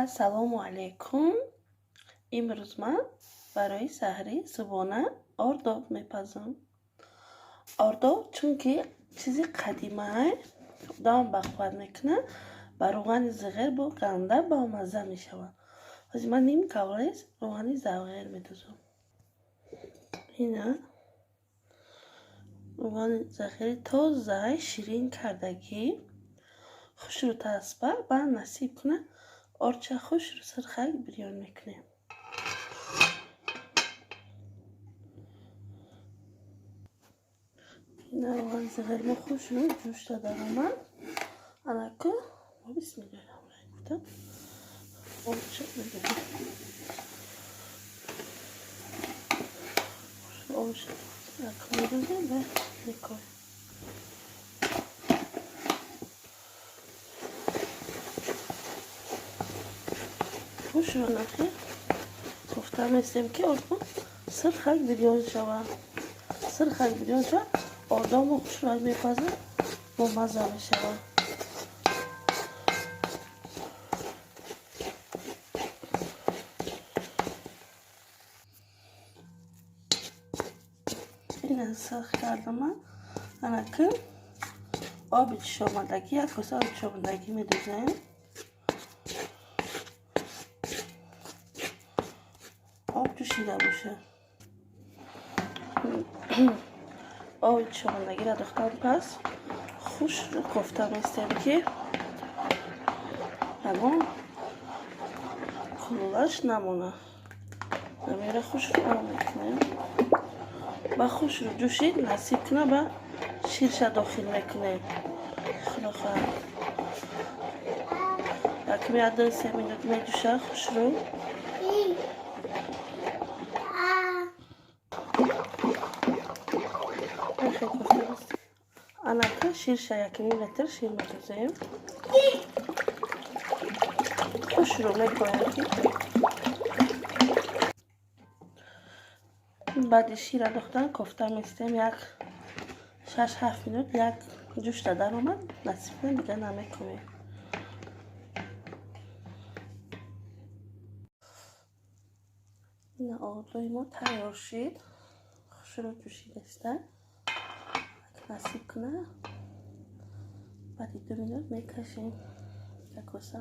Ассалому алайкум. Имрӯз ман барои саҳри субҳона ордоб мепазам. Ордоб чунки чизи қадимае, одам бахват мекунад, ба рӯғани зиғер бо ганда бомазза мешавад. Ҳозир ман ним кавлес рӯғани зағер медозам. Ина рӯғани зағери тозаи ширин кардагӣ, хушрӯ таспа ба насиб кунад, орча хушрӯ сирхак бирён мекунем. Ина рӯғани зағери мо хушрӯ ҷӯшта даромад. Анаку бисмиллоҳир-раҳмонир-раҳим гуфта орча медозем. Орча медозем ва мекоем. Хушрӯ нахи гуфта местем, ки ордмо сирхак бирён шавад. Сирхак бирён шавад, ордомо хушрӯ мепазад, бомазза мешавад. Ина сирх кардама. Анаки оби ҷӯшомадагӣ, як коса оби ҷӯшомадагӣ медозем. Об ҷӯшида бошад. Оби ҷӯшомадагиро дохтан пас хушрӯ кофта местем, ки ягон кулулаш намонад. Намера хушрӯ об мекунем. Ба хушрӯ ҷӯшид, насиб кунад, ба ширша дохил мекунем. Худо хоҳад. Якми 1-3 минут меҷӯшад хушрӯ. Анака ширша 1.5 литр шир медозем. Хушрӯ мекунем, ки баъди шира дохтан кофта местем як 6-7 минут, як ҷӯшта даромад, насиб кунад, дига намекунем. Ина ордои мо тайёр шид, хушрӯ ҷӯшидаста. Насиб кунад, баъди 2 минут мекашем як коса.